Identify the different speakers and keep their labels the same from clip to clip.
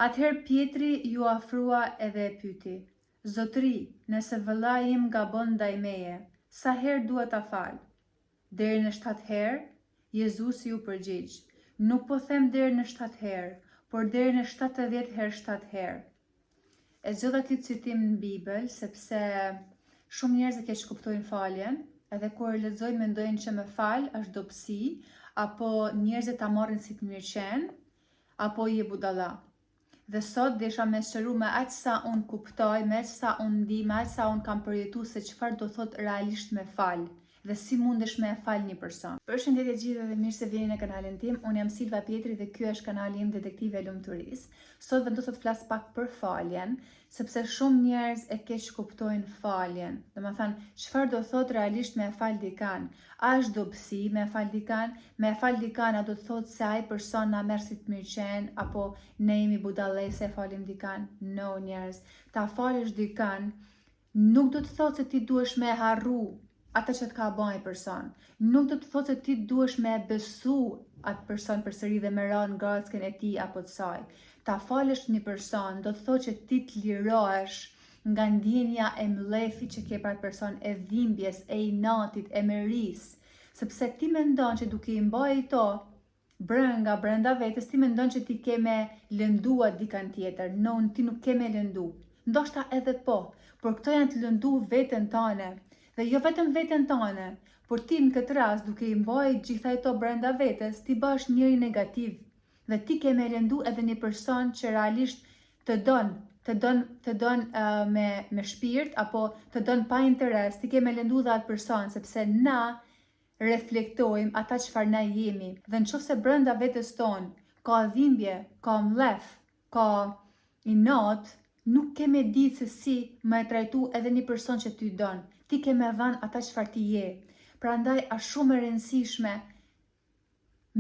Speaker 1: Atëherë Pjetri iu afrua edhe e pyti, Zotëri, nëse vëllai im gabon ndaj meje, sa herë duhet ta fal? Deri në shtatë herë? Jezusi iu përgjigj, Nuk po them deri në shtatë herë, por deri në 70 herë shtatë herë. E zgjodha këtë citim në Bibël sepse shumë njerëz e keqkuptojnë faljen, edhe kur e lexojnë mendojnë që me fal është dobësi, apo njerëzit ta marrin si të mirëqenë, apo je budalla. Dhe sot desha me sqaru me aq sa unë kuptoj, me aq sa unë di, me aq sa unë kam përjetu se çfarë do thot realisht me fal dhe si mundesh me e fal një person. Përshëndetje gjithëve dhe mirë se vini në kanalin tim. Unë jam Silva Pjetri dhe ky është kanali im Detektive e Lumturisë. Sot vendosa të flas pak për faljen, sepse shumë njerëz e keqkuptojnë faljen. Domethënë, çfarë do thot realisht me e fal dikan? A është dobësi me e fal dikan? Me e fal dikan a do të thotë se ai person na merr si të mirëqenë apo ne jemi budallë se e falim dikan? No, njerëz. Ta falësh dikan nuk do të thotë se ti duhesh me e harru atë që të ka ba ai person. Nuk do të thotë se ti duhesh me e besu atë person përsëri dhe me ra në grackën e tij apo të saj. Ta falësh një person do të thotë që ti të lirohesh nga ndjenja e mllefit që ke për atë person, e dhimbjes, e inatit, e mërisë, sepse ti mendon që duke i mbajt ato brënga brenda vetes, ti mendon që ti ke me lëndu atë dikan tjetër. No, ti nuk ke me lëndu. Ndoshta edhe po, por këto janë të lëndu veten tane. Dhe jo vetëm veten tane, por ti në këtë rast duke i mbajt gjitha ato brenda vetes, ti bash njeri negativ. Dhe ti ke me lëndu edhe një person që realisht të don, të don, të don uh, me, me shpirt, apo të don pa interes, ti ke me lëndu dhe atë person, sepse na reflektojmë ata çfarë na jemi. Dhe në qoftë se brenda vetes tonë ka dhimbje, ka mllef, ka inat, nuk ke me ditë se si me e trajtu edhe një person që ty don. Ti ke me dhanë ata çfarë ti je. Prandaj është shumë e rëndësishme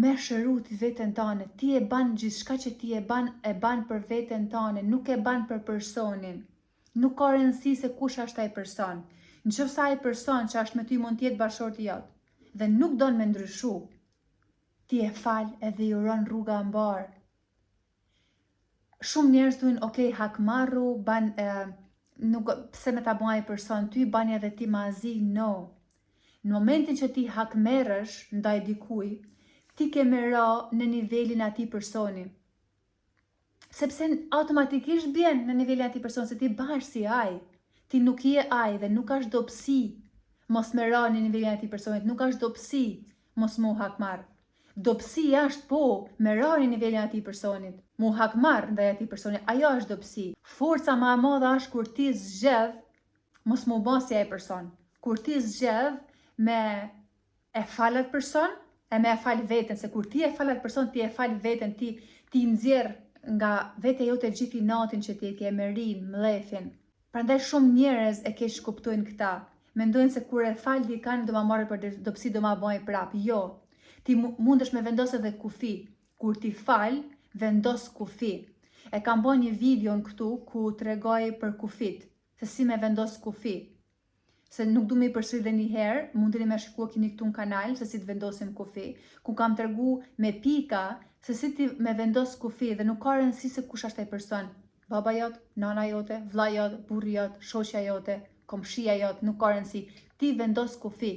Speaker 1: me shëru ti veten tane. Ti e ban gjithçka që ti e ban, e ban për veten tane, nuk e ban për personin. Nuk ka rëndësi se kush është ai person. Në qoftë se ai person që është me ty mund të jetë bashkëshorti jot dhe nuk don me ndryshu, ti e fal edhe i uron rruga mbar. Shumë njerëz thonë, ok, hakmarru, ban e, nuk pse me ta bën ai person ty, bani edhe ti ma zi, no. Në momentin që ti hakmerresh ndaj dikuj, ti ke me ra në nivelin e atij personi. Sepse automatikisht bjen në nivelin e atij personi, se ti bahesh si ai. Ti nuk je ai dhe nuk është dobësi mos me ra në nivelin e atij personit, nuk është dobësi mos mu hakmarr. Dobësi është po me ra në nivelin e atij personit, mu hakmarr ndaj atij personi, ajo është dobësi. Forca më e madhe është kur ti zgjedh mos mu bë si ai person. Kur ti zgjedh me e fal atë person, e me e fal veten, se kur ti e fal atë person, ti e fal veten, ti ti nxjerr nga vetja jote gjithë inatin që ti e ke, mërin, mllefin. Prandaj shumë njerëz e keqkuptojnë këta. Mendojnë se kur e fal dikan do ma marrë për dobësi, do ma bëj prap. Jo. Ti mundesh me vendos edhe kufi. Kur ti fal, vendos kufi. E kam bërë një video në këtu ku tregoj për kufit, se si me vendos kufi. Se nuk du me i përsërit dhe një herë, mundeni me shikua kini këtu në kanal se si të vendosim kufi, ku kam tregu me pika se si ti me vendos kufi dhe nuk ka rëndësi se kush është ai person. Baba jot, nana jote, vlla jot, burri jot, shoqja jote, komshia jot, nuk ka rëndësi. Ti vendos kufi.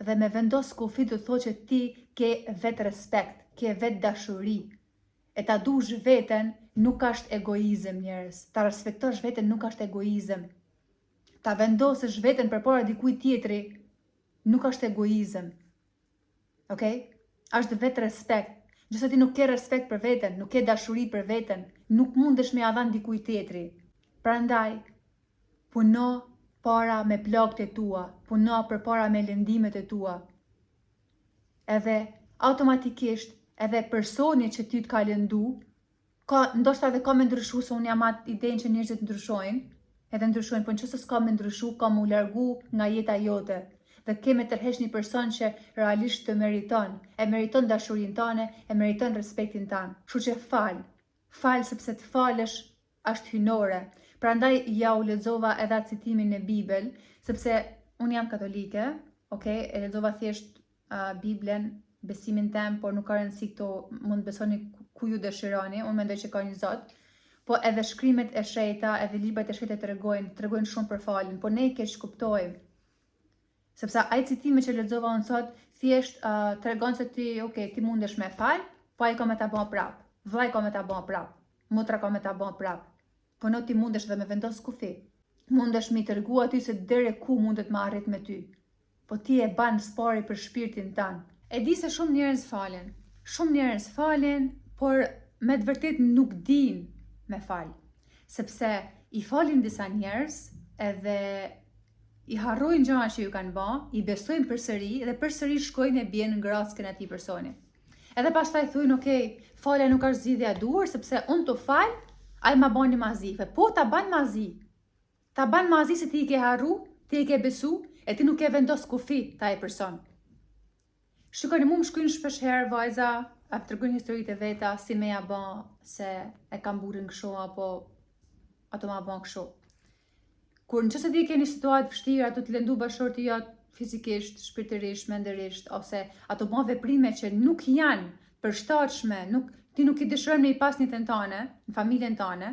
Speaker 1: Dhe me vendos kufi do të thotë që ti ke vetë respekt, ke vetë dashuri. E ta dush veten nuk është egoizëm njerëz. Ta respektosh veten nuk është egoizëm. Ta vendosësh veten përpara dikujt tjetri nuk është egoizëm. Okej? Është vetë respekt. Nëse ti nuk ke respekt për veten, nuk ke dashuri për veten, nuk mundesh me ja dhan dikujt tjetri. Prandaj, puno para me plagët e tua, puno përpara me lëndimet e tua. Edhe automatikisht edhe personi që ty të ka lëndu, ka ndoshta edhe ka me ndryshu se unë jam atë idenë që njerëzit ndryshojnë, edhe ndryshojnë, po nëse s'ka me ndryshu, ka mu largu nga jeta jote. Dhe ke me tërheq një person që realisht të meriton, e meriton dashurinë tane, e meriton respektin tan. Kështu që fal, fal sepse të falësh është hyjnore. Prandaj ja u lexova edhe atë citimin në Bibël, sepse unë jam katolike, okay, e lexova thjesht uh, Biblën, besimin tem, por nuk ka rëndësi këto, mund të besoni. ku ju dëshironi, unë mendoj që ka një Zot, po edhe shkrimet e shejta, edhe librat e shejta tregojnë, tregojnë shumë për faljen, po ne i keqkuptojmë. Sepse ai citimi që lexova unë sot, thjesht uh, tregon se ti, ok, ti mundesh me fal, po ai ka me ta bë prap. Vllai ka me ta bë prap. Motra ka me ta bë prap. Po no ti mundesh edhe me vendos kufi. Mundesh me i tregu aty se deri ku mundet me arrit me ty. Po ti e ban s'pari për shpirtin tan. E di se shumë njerëz falin. Shumë njerëz falin, por me të vërtetë nuk dinë me fal. Sepse i falin disa njerëz edhe i harrojnë gjërat që ju kanë ba, i besojnë përsëri dhe përsëri shkojnë e bien në grackën e atij personi. Edhe pastaj thujnë, ok, falja nuk është zgjidhja e duhur, sepse unë të fal, ai ma bani ma zi. Po, ta ban ma zi. Ta ban ma zi se ti i ke harru, ti i ke besu, e ti nuk ke vendos kufi te ai person. Shikoni, mu më shkujnë shpesh herë vajza, a më tregojnë historitë e veta, si me ja ba, se e kam burrin kështu, apo ato ma ba kështu. Kur në qoftë se ti ke një situatë vështirë, a tu të lëndu bashkëshorti jot fizikisht, shpirtërisht, mendërisht, ose a tu ba veprime që nuk janë përshtatshme, nuk, ti nuk i dëshiron me i pas në jetën tane, në familjen tane,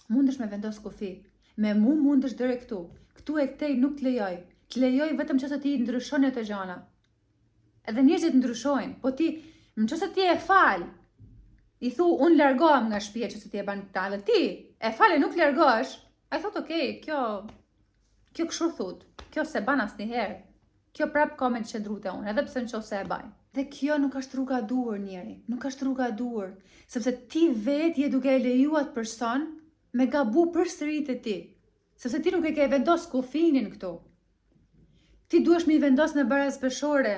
Speaker 1: mundesh me vendos kufi. Me mu mundesh deri këtu. Këtu e këtej nuk të lejoj. Të lejoj vetëm nëse ti ndryshon ato gjana. Edhe njerëzit ndryshojnë, po ti, në qoftë se ti e fal, i thu, unë largohem nga shtëpia që se ti e ban këta, dhe ti e fal e nuk largohesh, ai thot, ok, kjo, kjo kështu thut, kjo s'e ban asnjëherë, kjo prap ka me të qëndru te unë, edhe pse në qoftë se e baj. Dhe kjo nuk është rruga e duhur njeri, nuk është rruga e duhur, sepse ti vetë je duke e leju atë person me gabu përsëri te ti, sepse ti nuk e ke vendos kufinin këtu. Ti duhesh me i vendos në barazpeshore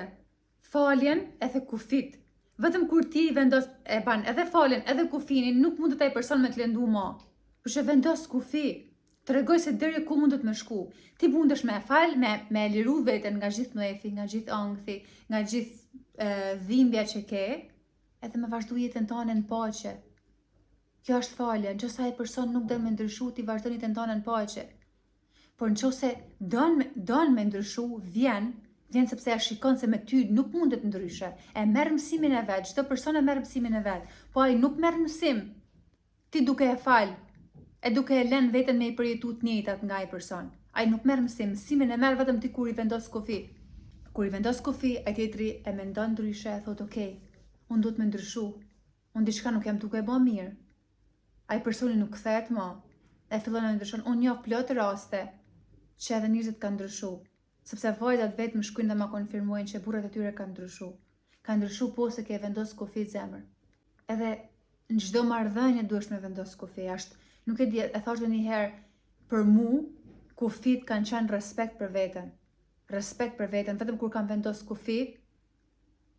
Speaker 1: faljen edhe kufit. Vetëm kur ti i vendos e ban edhe faljen edhe kufinin, nuk mundet ai person me të lëndu ma. Por që vendos kufi, tregoj se deri ku mundet me shku. Ti mundesh me e fal, me, me e liru veten nga gjithë mlefi, nga gjithë ankthi, nga gjithë e, dhimbja që ke, edhe me vazhdu jetën tane në paqe. Kjo është falja, në qoftë se ai person nuk don me ndryshu, ti vazhdon jetën tane në paqe. Por në qoftë se don, don me ndryshu, vjen, vjen sepse e shikon se me ty nuk mundet ndryshe. E merr mësimin e vet, çdo person e merr mësimin e vet, po ai nuk merr mësim. Ti duke e fal, e duke e lënë veten me i përjetu të njëjtat nga ai person. Ai nuk merr mësim, mësimin e merr vetëm ti kur i vendos kufi. Kur i vendos kufi, ai tjetri e mendon ndryshe e thotë, "Ok, unë duhet me ndryshu. Unë diçka nuk jam duke e bë mirë." Ai personi nuk kthehet më, e fillon e ndryshon. Unë njoh plot raste që edhe njerëzit kanë ndryshu, sepse vajzat vetë më shkruajnë dhe ma konfirmojnë që burrat e tyre kanë ndryshu. Kanë ndryshu po se ke vendos kufi zemër. Edhe në çdo marrëdhënie duhesh me vendos kufi. Është, nuk e di, e thashë një herë, për mu kufit kanë qenë respekt për veten. Respekt për veten, vetëm kur kam vendos kufi,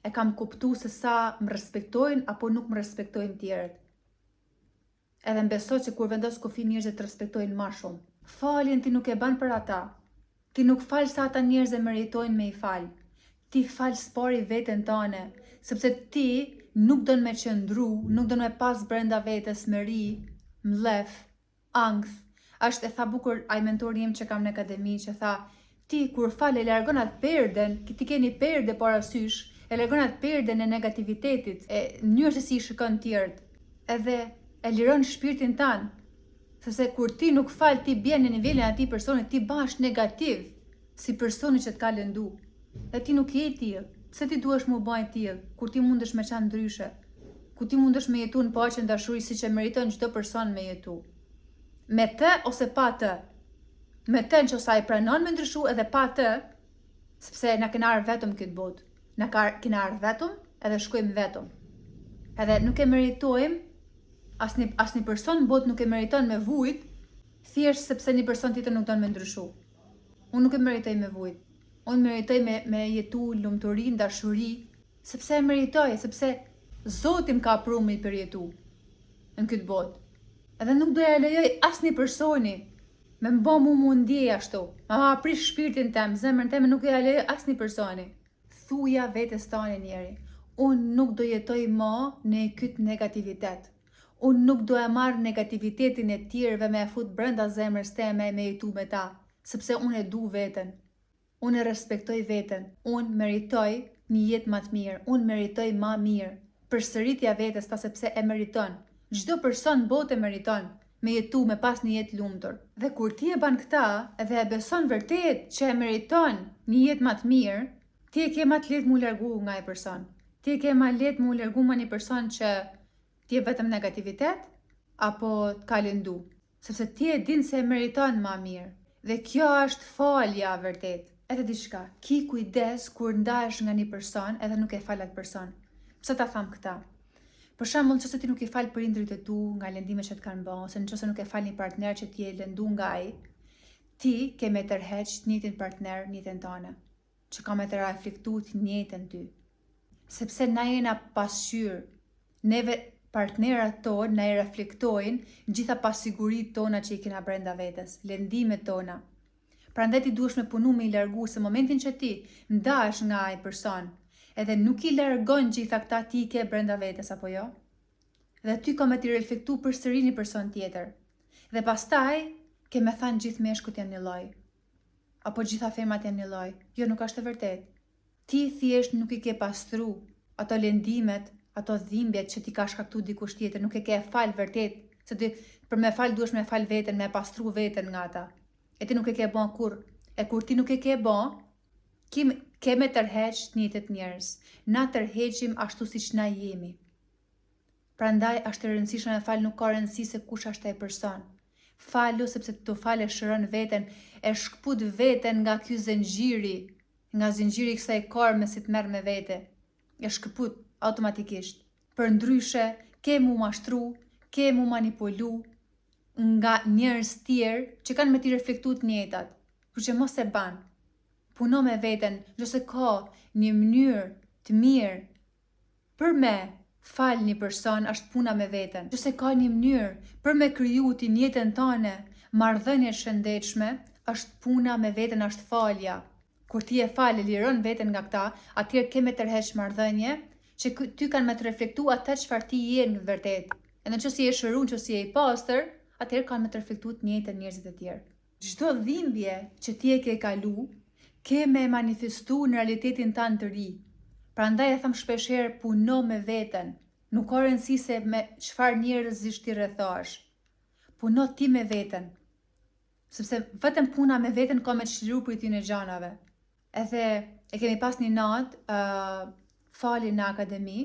Speaker 1: e kam kuptu se sa më respektojnë apo nuk më respektojnë tjerët. Edhe më beso që kur vendos kufi njerëzit të respektojnë ma shumë. Faljen ti nuk e ban për ata. Ti nuk fal se ata njerëz e meritojnë me i fal. Ti fal s'pari veten tane, sepse ti nuk don me qëndru, nuk don me pas brenda vetes mëri, mllef, ankth. Është e tha bukur ai mentori im që kam në akademi që tha ti kur fal e largon atë perden, ti ke një perde para sysh, e largon atë perden e negativitetit, e mënyrën se si i shikon tjerët, edhe e liron shpirtin tan. Sepse kur ti nuk fal, ti bjen në nivelin e atij personi, ti bahesh negativ si personi që të ka lëndu. Dhe ti nuk je i tillë. Pse ti duhesh mu ba i tillë, kur ti mundesh me qenë ndryshe? Ku ti mundesh me jetu në paqe në dashuri siç e meriton çdo person me jetu. Me të ose pa të. Me të në qoftë se ai pranon me ndryshu edhe pa të, sepse na kena ardhë vetëm këtë botë. Na ka, kena ardhë vetëm edhe shkojmë vetëm. Edhe nuk e meritojmë, asnjë, asnjë person në botë nuk e meriton me vujt, thjesht sepse një person tjetër nuk don me ndryshu. Unë nuk e meritoj me vujt. Unë meritoj me, me jetu lumturi, dashuri, Sepse e meritoj, sepse Zoti më ka pru me i përjetu në këtë botë. Edhe nuk do ja lejoj asnjë personi me më bo mu mu ndjej ashtu. Ma ma prish shpirtin tem, zemrën teme nuk do ja lejoj asnjë personi. Thuja vetes tane njeri, unë nuk do jetoj ma në këtë negativitet. Unë nuk do e marr negativitetin e tjerëve me e fut brenda zemrës teme e me jetu me ta, sepse unë e du veten. Unë e respektoj veten, unë meritoj një jetë ma të mirë, unë meritoj ma mirë. Përsëritja vetes ta sepse e meriton. Çdo person në botë e meriton me jetu, me pas një jetë lumtur. Dhe kur ti e ban këta edhe e beson vërtet që e meriton një jetë ma të mirë, ti e ke ma të lehtë mu largu nga ai person. Ti e ke ma lehtë mu largu nga një person që ti je vetëm negativitet apo të ka lëndu. Sepse ti e din se e meriton ma mirë. Dhe kjo është falja vërtet. Edhe diçka, ki kujdes kur ndahesh nga një person edhe nuk e fal atë person. Pse ta tham këta? Për shembull, nëse ti nuk i fal prindërit e tu nga lëndimet që të kanë bërë, ose nëse nuk e fal një partner që ti je lëndu nga ai, ti ke me tërheq të njëjtin partner në jetën tënde, që ka me të reflektu të njëjtën ty. Sepse na jena pasqyrë, neve partnerat tonë na i reflektojnë gjitha pasiguritë tona që i kena brenda vetes, lëndimet tona. Prandaj ti duhesh me punu me i largu se momentin që ti ndahesh nga ai person, edhe nuk i largon gjitha këta ti i ke brenda vetes apo jo? Dhe ty ka me t'i reflektu përsëri një person tjetër. Dhe pastaj ke me thanë gjithë meshkujt janë njëlloj. Apo gjitha femrat janë njëlloj. Jo, nuk është e vërtetë. Ti thjesht nuk i ke pastru ato lëndimet, ato dhimbjet që t'i ka shkaktu dikush tjetër, nuk e ke fal vërtet, se ti për me fal duhesh me fal veten, me pastru veten nga ata. E ti nuk e ke ba kurrë. E kur ti nuk e ke ba, kim, ke me tërheq të njëjtët njerëz. Na tërheqim ashtu siç na jemi. Prandaj është e rëndësishme me fal nuk ka rëndësi se kush është ai person. Falu sepse tu fal e shëron veten, e shkput veten nga ky zinxhiri, nga zinxhiri i kësaj karme si të merr me vete. E shkëput automatikisht. Përndryshe, ke mu mashtru, ke mu manipulu nga njerëz tjerë që kanë me t'i reflektu të njëjtat. Kështu që mos e ban. Puno me veten, nëse ka një mënyrë të mirë Për me fal një person është puna me veten. Nëse ka një mënyrë për me kriju ti në jetën tane marrëdhënie të shëndetshme, është puna me veten është falja. Kur ti e fal e liron veten nga këta, atëherë ke me tërheq marrëdhënie që ty kanë me të reflektu atë çfarë ti je në vërtetë. Edhe nëse je shëru, nëse je i pastër, atëherë kanë me të reflektu të njëjtën njerëzit e tjerë. Çdo dhimbje që ti e ke kalu, ke me e manifestu në realitetin tand të ri. Prandaj e tham shpesh herë puno me veten, nuk ka rëndësi se me çfarë njerëzish ti rrethohesh. Puno ti me veten. Sepse vetëm puna me veten ka me të çliru prej tyne gjanave. Edhe e kemi pas një natë uh, faljen në akademi,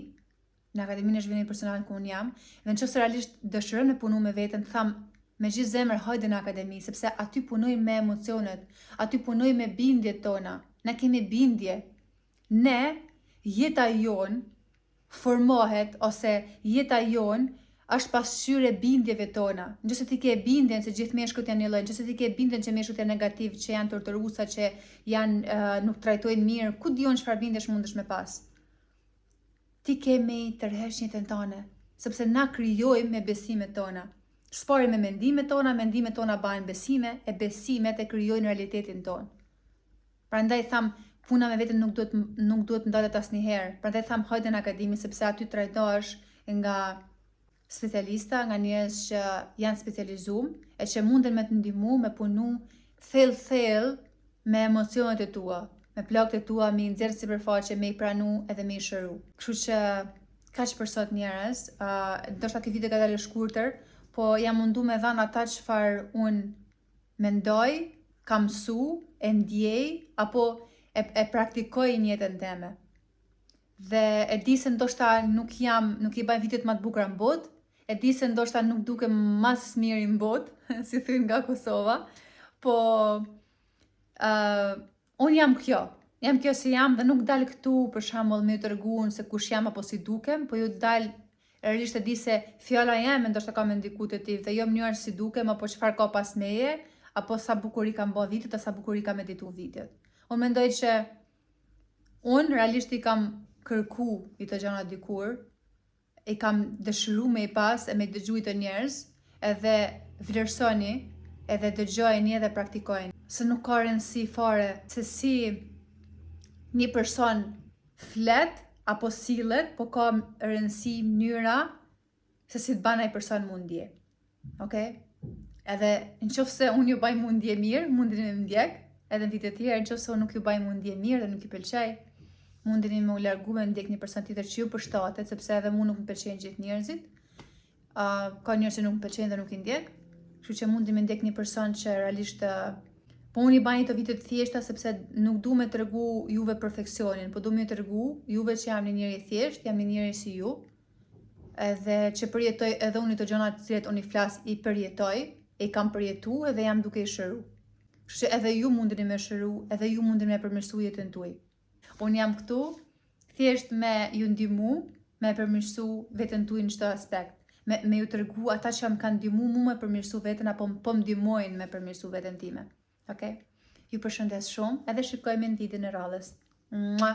Speaker 1: në Akademinë e Zhvillimit Personal ku unë jam, dhe në qoftë se realisht dëshiron me punu me veten, tham me gjithë zemër hajde në akademi, sepse aty punojmë me emocionet, aty punojmë me bindjet tona. Ne kemi bindje. Ne, jeta jonë formohet ose jeta jonë është pasqyrë e bindjeve tona. Nëse ti ke bindjen se gjithë meshkujt janë njëlloj, nëse ti ke bindjen që meshkujt janë negativ, që janë torturuesa, që janë uh, nuk trajtojnë mirë, ku di unë çfarë bindjesh mundesh me pas? Ti ke me i tërheq në jetën tane, sepse na krijojmë me besimet tona. S'pari me mendimet tona, mendimet tona bahen besime, e besimet e krijojnë realitetin tonë. Prandaj tham, puna me veten nuk duhet nuk duhet ndalet asnjëherë. Prandaj tham hajde në akademi sepse aty trajtohesh nga specialista, nga njerëz që janë specializum e që munden me të ndihmu me punu thellë thellë me emocionet e tua, me plagët e tua, me i nxjerrë në sipërfaqe, me i pranu edhe me i shëru. Kështu që kaq për sot njerëz, uh, ndoshta kjo video ka dalë e shkurtër, po jam mundu me dhanë ata çfarë unë mendoj, kam mësu, e ndjej, apo e, e praktikoj në jetën teme. Dhe e di se ndoshta nuk jam, nuk i baj videot ma të bukura në botë, e di se ndoshta nuk dukem ma s'miri në botë, si thujnë nga Kosova, po uh, unë jam kjo, jam kjo si jam dhe nuk dal këtu për shembull me ju tregu unë se kush jam apo si dukem, po ju dal realisht e di se fjala jeme ndoshta ka me ndiku te ti dhe jo mënyra si dukem apo çfarë ka pas meje, apo sa bukur i kam bo videot, a sa bukur i kam editu videot. Unë mendoj që Unë realisht i kam kërku ito gjana dikur, i kam dëshiru me i pas e me i dëgju ito njerëz, edhe vlerësoni, edhe dëgjojeni edhe praktikojeni. Se nuk ka rëndësi fare se si një person flet apo sillet, po ka rëndësi mënyra se si të ban ai person mu ndje. Ok? Edhe në qoftë se unë ju baj mu ndje mirë, mundeni me më ndjek, edhe në video tjera, në qoftë se unë nuk ju baj mu ndje mirë dhe nuk ju pëlqej. Mundeni me u largu me ndjek një person tjetër që ju përshtatet, sepse edhe mu nuk më pëlqejnë gjithë njerëzit. Uh, ka njerëz që nuk më pëlqejnë dhe nuk i ndjek. Kështu që mundi me ndjek një person që realisht Po unë i baj këto video të thjeshta sepse nuk du me tregu juve perfeksionin, po du me tregu juve që jam një njeri i thjesht, jam një njeri si ju, edhe që përjetoj edhe unë të gjërat të cilat unë i flas i përjetoj, i kam përjetu edhe jam duke i shëru. Kështu që edhe ju mundeni me shëru, edhe ju mundeni me përmirësu jetën tuaj. Unë jam këtu thjesht me ju ndihmu me përmirësu veten tuaj në çdo aspekt. Me, me ju tregu ata që më kanë ndihmu mu me përmirësu veten apo po më ndihmojnë me përmirësu veten time. Okej? Ju përshëndes shumë edhe shikojmë në videon e radhës. Mua!